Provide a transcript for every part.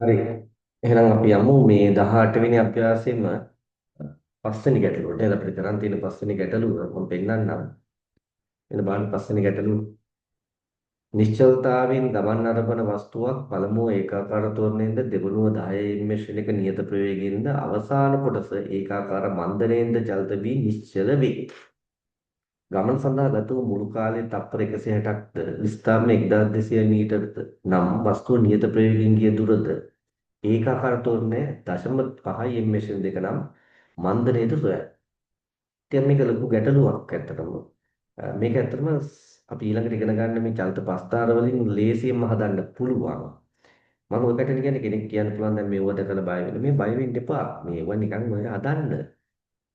හරි. එහෙනම් අපි යමු මේ 18 වෙනි අභ්‍යාසයෙන්ම පස්වෙනි ගැටලුවට. නේද අපිට කරන් තියෙන පස්වෙනි ගැටලුව මම පෙන්නන්නම්. මෙන්න බලන්න පස්වෙනි ගැටලුව. නිශ්චලතාවයෙන් ගමන් අරබන වස්තුවක් පළමුව ඒකාකාර ත්වරණයෙන්ද දෙවනුව 10 ms එක නියත ප්‍රවේගයෙන්ද අවසාන කොටස ඒකාකාර මන්දනයෙන්ද චලිත වී නිශ්චල වේ. ගමන සඳහා ගත වූ මුළු කාලය තප්පර 160ක්ද විස්ථාපනය 1200 මීටරද නම් වස්තුව නියත ප්‍රවේගයෙන් ගිය දුරද ඒකාකාර ත්වරණය 0.5 ms දෙක නම් මන්දනයද සොයයි. ඉතින් මේක ලොකු ගැටලුවක් ඇත්තටම. මේක ඇත්තටම අපි ඊළඟට ඉගෙන ගන්න මේ චලිත ප්‍රස්ථාර වලින් ලේසියෙන්ම හදන්න පුළුවන්. මම ඔයකට කියන්නේ කෙනෙක් කියන්න පුළුවන් දැන් මේව දැකලා බය වෙන. මේ බය වෙන්න එපා. මේව නිකන් ඔය හදන්න.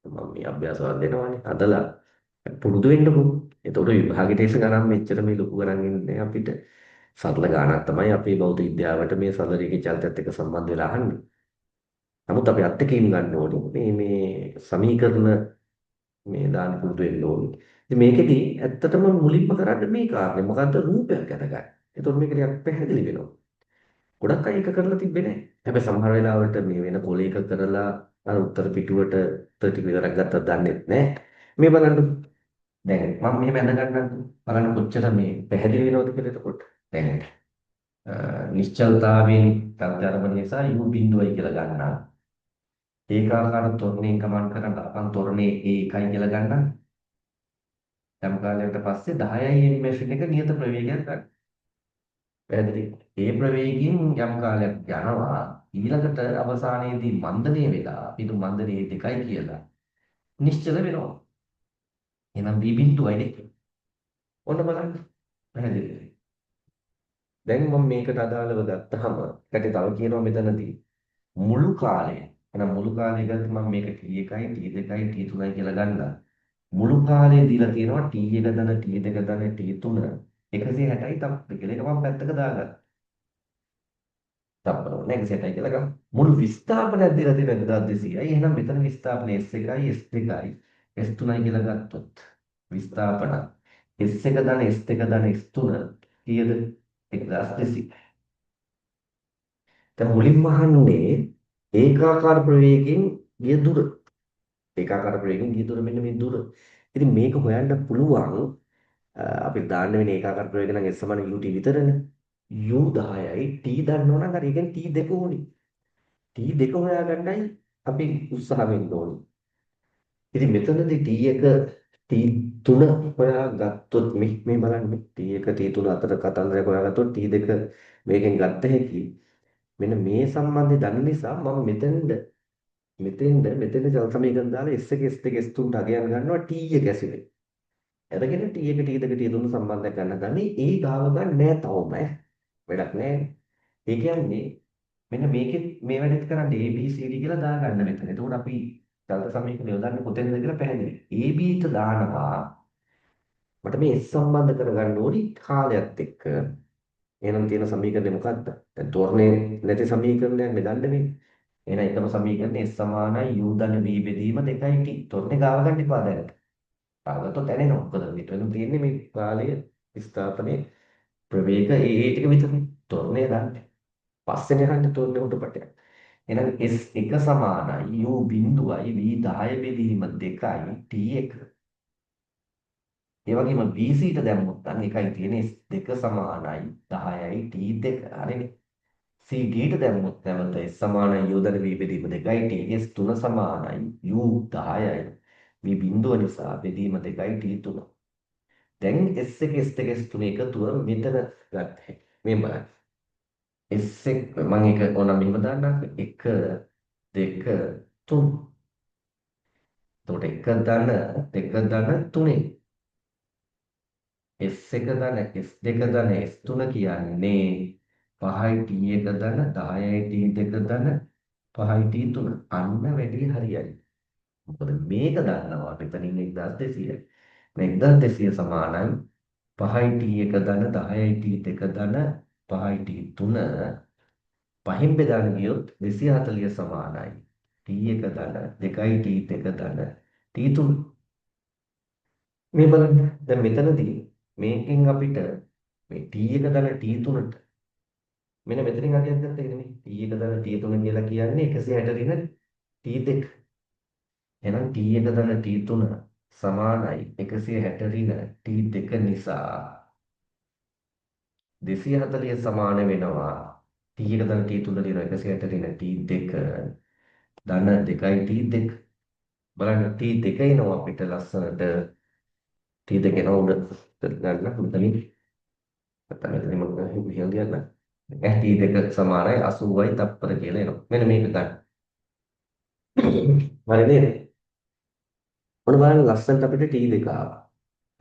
මම මේ අභ්‍යාස වල දෙනවනේ. හදලා පුරුදු වෙන්නකෝ. එතකොට විභාගෙට එස ගණන් මෙච්චර මේ ලොකු ගණන් එන්නේ අපිට. සරල ගාණක් තමයි අපේ භෞතික විද්‍යාවට මේ සරල රේඛී චලිතයත් එක්ක සම්බන්ධ වෙලා අහන්නේ. නමුත් අපි අත්දැකීම් ගන්න ඕනේ. මේ මේ සමීකරණ මේ දාන්න පුරුදු වෙන්න ඕනේ. ඉතින් මේකෙදි ඇත්තටම මුලින්ම කරන්නේ මේ කාරණේ. මොකද්ද රූපයක් අරගන්න. එතකොට මේක ටිකක් පැහැදිලි වෙනවා. ගොඩක් අය ඒක කරලා තිබ්බේ නෑ. හැබැයි සමහර වෙලාවට මේ වෙන කොලයක කරලා අර උත්තර පිටුවට උත්තර ටික විතරක් ගත්තත් දන්නෙත් නෑ. මේ බලන්න. දැන් මම මෙහෙම ඇඳ ගන්නම්කෝ. බලන්න කොච්චර මේ පැහැදිලි වෙනවද කියලා එතකොට. දැන් නිශ්චලතාවයෙන් චලිත අරබන නිසා u බිඳුවයි කියලා ගන්නා. ඒකාකාර ත්වරණයෙන් ගමන් කරන අපන් ත්වරණයේ A එකයි කියලා ගන්නා. යම් කාලයකට පස්සේ 10යි ms එක නියත ප්‍රවේගයක් ගන්න. පැහැදිලි? ඒ ප්‍රවේගයෙන් යම් කාලයක් යනවා ඊළඟට අවසානයේදී මන්දනය වෙලා අපි හිතමු මන්දනය දෙකයි කියලා නිශ්චල වෙනවා. එහෙනම් v බිඳුවයි නේ. ඔන්න බලන්න. පැහැදිලිද? දැන් මම මේකට අදාළව ගත්තහම ඒකට තව කියනවා මෙතනදී මුළු කාලය. එහෙනම් මුළු කාලය ගත්තම මම මේක T1යි T2යි T3යි කියලා ගන්නවා. මුළු කාලය දීලා තියෙනවා T1 ධන T2 ධන T3 160යි තප්පර කියලා. ඒක මම පැත්තක දාගත්තා. තප්පර ඕනේ 160යි කියලා ගමු. මුළු විස්ථාපනයක් දීලා තියෙනවා 1200යි. එහෙනම් මෙතන විස්ථාපන S1යි S2යි S3යි කියලා ගත්තොත් විස්ථාපන S1 ධන S2 ධන S3 කීයද? 1200. දැන් මුලින්ම අහන්නේ ඒකාකාර ප්‍රවේගයෙන් ගිය දුර. ඒකාකාර ප්‍රවේගයෙන් ගිය දුර මෙන්න මේ දුර. ඉතින් මේක හොයන්න පුළුවන් අපිට දාන්න වෙන ඒකාකාර ප්‍රවේග නම් S සමාන UT විතරනේ. U 10යි T දන්නව නම් හරි ඒ කියන්නේ T දෙක ඕනි. T දෙක හොයාගන්නයි අපි උත්සාහ වෙන්න ඕනි. ඉතින් මෙතනදී T1 T3 හොයාගත්තොත් මේ මේ බලන්න මේ T1 T3 අතර කතන්දරයක් හොයාගත්තොත් T2 මේකෙන් ගත්ත හැකි. මෙන්න මේ සම්බන්ධය දන්න නිසා මම මෙතෙන්ද මෙතෙන්ද මෙතෙන්ද චල සමීකරණ දාලා S1 S2 S3 ට අගයන් ගන්නවා T1 ඇසුරෙන්. අරගෙන T1 T2 T3 සම්බන්ධයක් ගන්න ගන්නේ ඒ ගාව ගන්න නෑ තවම ඈ. වැඩක් නෑ. ඒ කියන්නේ මෙන්න මේකෙත් මේ වැඩෙත් කරන්නේ A B C D කියලා දාගන්න මෙතන. එතකොට අපි චලිත සමීකරණ යොදන්නේ කොතැනද කියලා පැහැදිලි. A B ට දානවා මට මේ S සම්බන්ධ කරගන්න ඕනි කාලයත් එක්ක. එහෙනම් තියෙන සමීකරණය මොකද්ද? දැන් ත්වරණය නැති සමීකරණයක් නේ ගන්න මේ. එහෙනම් එකම සමීකරණය S සමානයි U ධන V බෙදීම 2යි T. ත්වරණය ගාව ගන්න එපා දැනට. ගාව ගත්තොත් ඇනෙනවා. මොකද මෙතන තියෙන්නේ මේ කාලය විස්ථාපනයේ ප්‍රවේග ඒ ඒ ටික විතරනේ. ත්වරණය දන්නේ. පස්සෙන් යන්නේ ත්වරණය උඩපටයක්. එහෙනම් S1 සමානයි U බිඳුවයි V 10 බෙදීම 2යි T1. ඒ වගේම VC ට දැම්මොත් නම් එකයි තියෙන්නේ S2 සමානයි 10යි T2. හරිනේ. CD ට දැම්මොත් නැවත S සමානයි U ධන V බෙදීම 2යි T S3 සමානයි U 10යි V බිඳුව නිසා බෙදීම 2යි T3. දැන් S1 S2 S3 එකතුව මෙතන ගත්ත හැකි. මේ බලන්න. S1 මම ඒක ඕනම් මෙහෙම දාන්නම් 1 2 3. එතකොට 1 ධන 2 ධන 3 S1 ධන S2 ධන S3 කියන්නේ 5යි T1 ධන 10යි T2 ධන 5යි T3. අන්න වැඩි හරියයි. මොකද මේක දන්නවා මෙතනින් 1200. මේ 1200 සමානයි 5යි T1 ධන 10යි T2 ධන 5යි T3 පහෙන් බෙදාගෙන ගියොත් 240 සමානයි T1 ධන 2යි T2 ධන T3. මේ බලන්න දැන් මෙතනදී මේකෙන් අපිට මේ T1 ධන T3ට මෙන්න මෙතනින් අගයක් ගත්ත එක නෙමෙයි. T1 ධන T3 කියලා කියන්නේ 160 ඍණ T2. එහෙනම් T1 ධන T3 සමානයි 160 ඍණ T2 නිසා 240 සමාන වෙනවා T1 ධන T3 තියෙනවා 160 ඍණ T2 ධන 2යි T2. බලන්න T2 එනවා අපිට ලස්සනට T2 එනවා උඩ ගන්න මෙතනින් නැත්නම් මෙතනින් මම මෙහෙම ලියන්න. T2 සමානයි 80යි තප්පර කියලා එනවා. මෙන්න මේක ගන්න. හරි නේද? ඔන්න බලන්න ලස්සනට අපිට T2 ආවා.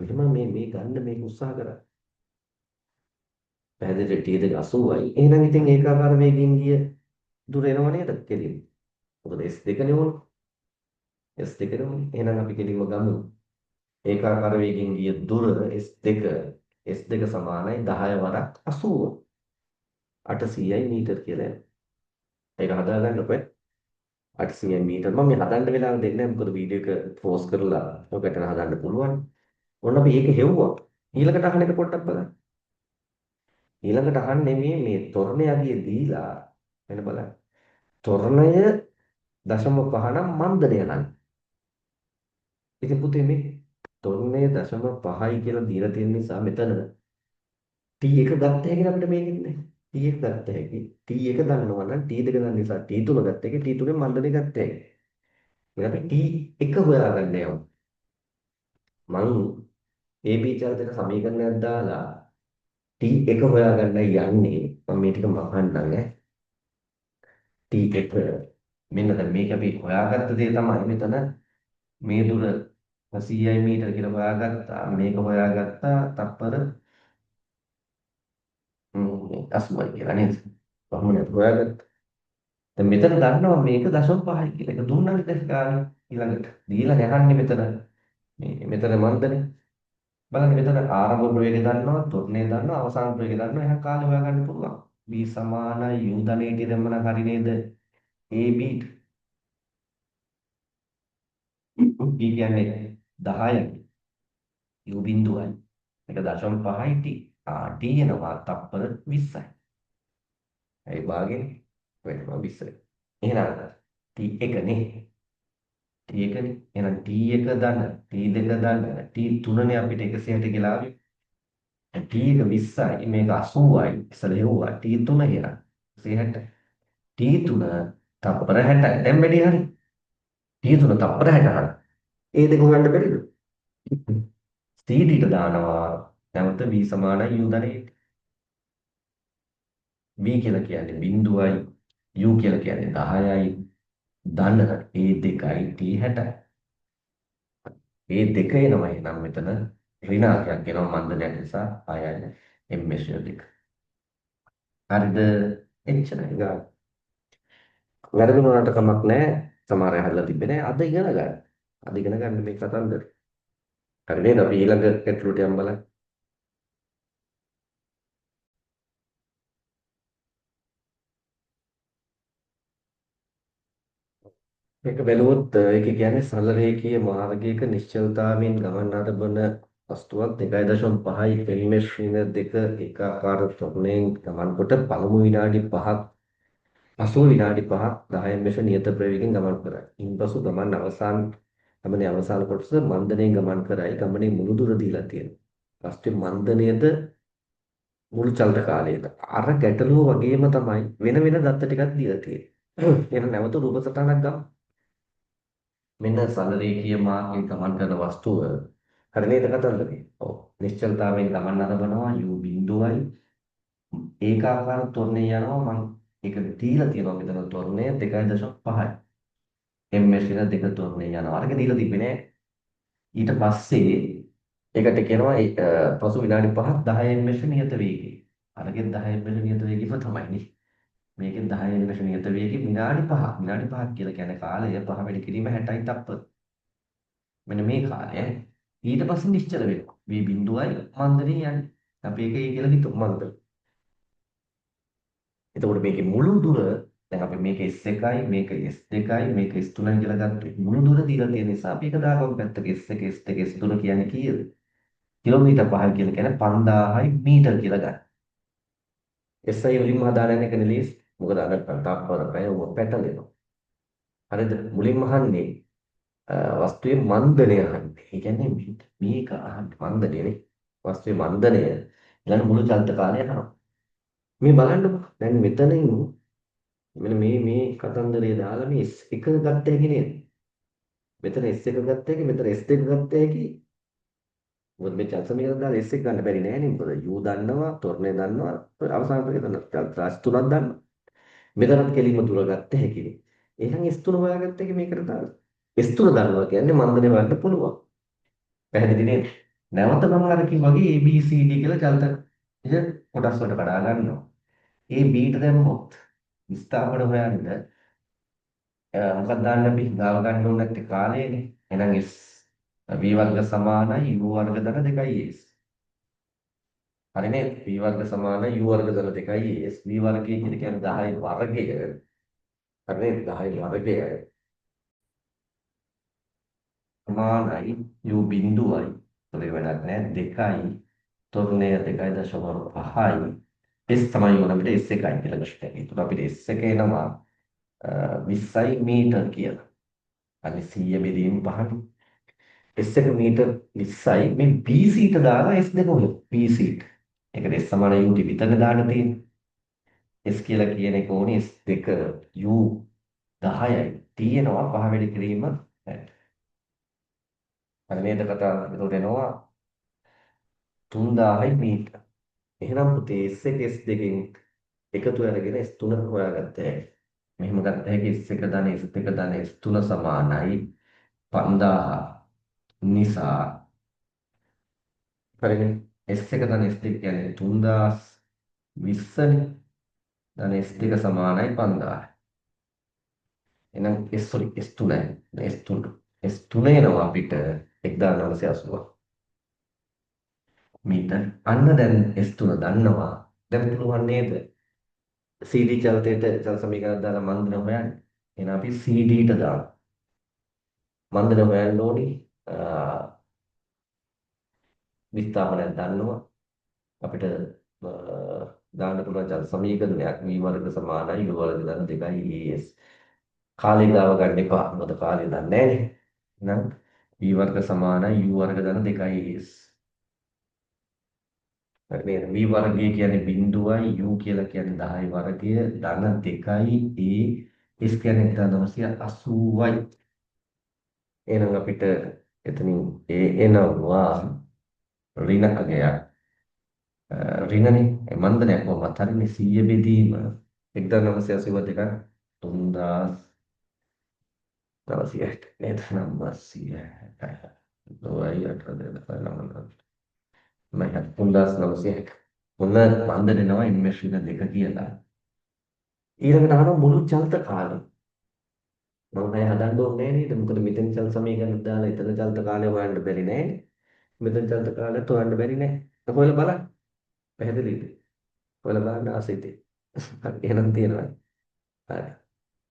මෙහෙම මේ මේ ගන්න මේක උත්සාහ කරා. පැහැදිලි T2 80යි. එහෙනම් ඉතින් ඒකාකාර වේගයෙන් ගිය දුර එනව නේද කෙලින්ම? මොකද S2 නේ ඕන. S2 නේ ඕනේ. එහෙනම් අපි කෙලින්ම ගමු. ඒකාකාර වේගයෙන් ගිය දුර S2 S2 සමානයි 10 වරක් 80 800යි මීටර් කියලා එනවා. ඒක හදාගන්න ඔපේ. 800 මීටර් මම මේ හදන්න වෙලාව දෙන්නේ නැහැ මොකද වීඩියෝ එක පෝස් කරලා ඔකට හදන්න පුළුවන්. ඔන්න අපි ඒක හෙව්වා. ඊළඟට අහන එක පොඩ්ඩක් බලන්න. ඊළඟට අහන්නේ මේ මේ තොරණය අගිය දීලා මෙන්න බලන්න. තොරණය 0.5 නම් මන්දනය නම්. ඉතින් පුතේ මේ තොරණය 0.5යි කියලා දීලා තියෙන නිසා මෙතන T1 ගත්ත හැකි අපිට මේකෙන් නේ. T1 ගත්ත හැකි. T1 දන්නවා නම් T2 දන්න නිසා T3 ගත්ත හැකි. T3 මන්දනය ගත්ත හැකි. මේ අපි T1 හොයාගන්න යමු. මං AB චරිතයට සමීකරණයක් දාලා T1 හොයාගන්නයි යන්නේ. මම මේ ටික මහන්නම් ඈ. T1 මෙන්න දැන් මේක අපි හොයාගත්ත දේ තමයි මෙතන මේ දුර 100යි මීටර කියලා හොයාගත්තා. මේක හොයාගත්තා තප්පර 80යි කියලා නේද? කොහොමද හොයාගත්තා? දැන් මෙතන දන්නවා මේක 0.5යි කියලා. ඒක දුන්නානේ දැන් ගානේ ඊළඟට. දීලා නැහන්නේ මෙතන. මේ මෙතන මන්දනේ. බලන්න මෙතන ආරම්භ ප්‍රවේගය දන්නවා, තොරණය දන්නවා, අවසාන ප්‍රවේගය දන්නවා. එහෙනම් කාලය හොයාගන්න පුළුවන්. V සමානයි U ධන AT දැම්ම නම් හරි නේද? AB V කියන්නේ 10යි U බිඳුවයි. මේක 0.5යි T. ආ T එනවා තප්පර 20යි. ඒ භාගෙන් වෙනවා 20. එහෙනම් T1 නේ. T1 නේ. එහෙනම් T1 ධන T2 ධන T3 නේ අපිට 160 කියලා ආවේ. T1 20යි මේක 80යි ඉස්සෙල්ලා හෙව්වා T3 එහෙනම් 160. T3 තප්පර 60යි. දැන් වැඩි හරි. T3 තප්පර 60 හරි. ඒ දෙක හොයන්න බැරිද? CD ට දානවා නැවත V සමානයි U ධන AT. V කියලා කියන්නේ බිඳුවයි U කියලා කියන්නේ 10යි ධන A2යි T60යි. ඒ දෙක එනවා එහෙනම් මෙතන ඍණාංකයක් එනවා මන්දනයක් නිසා 6යි ms දෙක. හරිද? එච්චරයි ගන්න. වැරදුනාට කමක් නැහැ. සමහර අය හදලා තිබ්බේ නැහැ. අද ඉගෙන ගන්න. අද ඉගෙන ගන්න මේ කතන්දර. හරි නේද? අපි ඊළඟ ගැටලුවට යමු බලන්න. මේක බැලුවොත් ඒක කියන්නේ සරල රේඛීය මාර්ගයක නිශ්චලතාවයෙන් ගමන් ආරම්භන වස්තුවක් 2.5 ms ඍණ 2 ඒකාකාර ත්වරණයෙන් ගමන් කොට පළමු විනාඩි 5ක් පසුව විනාඩි 5ක් 10 ms නියත ප්‍රවේගයෙන් ගමන් කරයි. ඉන්පසු ගමන් අවසාන ගමනේ අවසාන කොටස මන්දනයෙන් ගමන් කරයි. ගමනේ මුළු දුර දීලා තියෙනවා. ඊපස්සේ මන්දනයේද මුළු චලිත කාලයේද අර ගැටලුව වගේම තමයි වෙන වෙන දත්ත ටිකක් දීලා තියෙන්නේ. එහෙනම් නැවත රූප සටහනක් ගමු. මෙන්න සරල රේඛීය මාර්ගයේ ගමන් කරන වස්තුව හරි නේද කතන්දරේ? ඔව්. නිශ්චලතාවයෙන් ගමන් ආරම්භනවා u බිඳුවයි ඒකාකාර ත්වරණය යනවා මං ඒක දීලා තියෙනවා මෙතන ත්වරණය 2.5යි. ms ඍණ 2 ත්වරණය යනවා. අරක දීලා තිබ්බේ නෑ. ඊට පස්සේ ඒකට කියනවා පසු විනාඩි 5ක් 10 ms නියත වේගය. අරගෙන් 10 ms නියත වේගෙම තමයි නේ. මේකෙන් 10 ms නියත වේගය විනාඩි 5ක්. විනාඩි 5ක් කියලා කියන්නේ කාලය 5 වැඩි කිරීම 60යි තප්පර. මෙන්න මේ කාලය ඊට පස්සේ නිශ්චල වෙනවා. V බිඳුවයි මන්දනේ යන්නේ. අපි ඒක ඒ කියලා හිතමු මන්දන. එතකොට මේකේ මුළු දුර දැන් අපි මේක S1යි මේක S2යි මේක S3යි කියලා ගත්තොත් මුළු දුර දීලා තියෙන නිසා අපි ඒක දාගමු පැත්තක S1 S2 S3 කියන්නේ කීයද? කිලෝමීටර් 5 කියලා කියන්නේ 5000යි මීටර් කියලා ගන්න. SI වලින්ම හදාගෙන යන එක නෙලීස්. මොකද අර තප්පර පැය ඔබ පැටලෙනවා. හරිද? මුලින්ම අහන්නේ වස්තුවේ මන්දනය අහන්නේ. ඒ කියන්නේ මේක අහන්නේ මන්දනයනේ. වස්තුවේ මන්දනය ඊළඟ මුළු චලිත කාලය අහනවා. මේ බලන්නකෝ. දැන් මෙතනින් මෙන්න මේ මේ කතන්දරය දාලා මේ S1 ගත්ත හැකි නේද? මෙතන S1 ගත්ත හැකි, මෙතන S2 ගත්ත හැකි. මොකද මේ චලිත සමීකරණ දාලා S1 ගන්න බැරි නෑනේ. මොකද U දන්නවා, ත්වරණය දන්නවා, අවසාන ප්‍රතිඵල දන්නවා. චලිත රාශි තුනක් දන්නවා. මෙතනත් කෙලින්ම දුර ගත්ත හැකිනේ. එහෙනම් S3 හොයාගත්ත හැකි මේකට දාලා. S3 දන්නවා කියන්නේ මන්දනය හොයන්න පුළුවන්. පැහැදිලි නේද? නැවත මම අර කිව්වා වගේ A B C D කියලා චලිත ඉතින් කොටස් වලට කඩා ගන්නවා. A B ට දැම්මොත් විස්ථාපන හොයන්න මොකක්ද දාන්න අපි ගාව ගන්න ඕනේ නැත්තේ කාලයනේ. එහෙනම් S V වර්ග සමානයි U වර්ග ධන 2 S. හරි නේද? V වර්ග සමානයි U වර්ග ධන 2 S. V වර්ගය කියලා කියන්නේ 10 වර්ගය. හරි නේද? 10 වර්ගය සමානයි U බිඳුවයි. ඒතර වැඩක් නෑ 2යි ත්වරණය 2.5යි S තමයි ඕන අපිට S1යි කියලා ගන්න. ඒතර අපිට S1 එනවා 20යි මීටර් කියලා. අනේ 100 බෙදීම 5නේ. S1 metre 20යි මේ BC ට දාලා S2 හොයමු. BC ට. ඒකට S සමාන UT විතරනේ දාන්න තියෙන්නේ. S කියලා කියන එක ඕනේ S2 U 10යි. T එනවා පහ වැඩි කිරීම 60. හරි නේද කතාව? එතකොට එනවා 3000යි මීටර්. එහෙනම් පුතේ S1 S2 එකතු අරගෙන S3 හොයාගත්ත හැකි. මෙහෙම ගත්ත හැකි S1 ධන S2 ධන S3 සමානයි 5000 නිසා හරිනේ. S1 ධන S2 කියන්නේ 3020 නේ. ධන S2 සමානයි 5000. එහෙනම් S sorry S3 S3 S3 එනවා අපිට 1980 මීටර්. අන්න දැන් S3 දන්නවා. දැන් පුළුවන් නේද CD චලිතයට චල සමීකරණ දාලා මන්දන හොයන්න. එහෙනම් අපි CD ට දාමු. මන්දන හොයන්න ඕනි විස්ථාපනයක් දන්නවා. අපිට දාන්න පුළුවන් චල සමීකරණයක් V වර්ග සමානයි U වර්ග ධන 2 AS. කාලය ගාව ගන්න එපා. මොකද කාලය දන්නේ නැහනේ. එහෙනම් V වර්ග සමානයි U වර්ග ධන 2 AS. හරි නේද? V වර්ගය කියන්නේ බිංදුවයි U කියලා කියන්නේ 10 වර්ගය ධන 2 A S කියන්නේ 1980යි. එහෙනම් අපිට එතනින් A එනවා ඍණ අගයක්. ඍණනේ මන්දනයක් කොහොමත් හරිනේ 100 බෙදීම 1982 3960 නේද? 960 2 8 2 9 3960. ඔන්න මන්දන එනවා MS ඍණ 2 කියලා. ඊළඟට අහනවා මුළු චලිත කාලය. මම අය හදන්න ඕනේ නෑ නේද? මොකද මෙතන චල සමීකරණ දාලා එතන චලිත කාලය හොයන්න බැරි නෑනේ. මෙතන චලිත කාලයත් හොයන්න බැරි නෑ. හොයලා බලන්න. පැහැදිලිද? හොයලා බලන්න ආසයිතේ. හරි එහෙනම් තියෙනවා. හරි.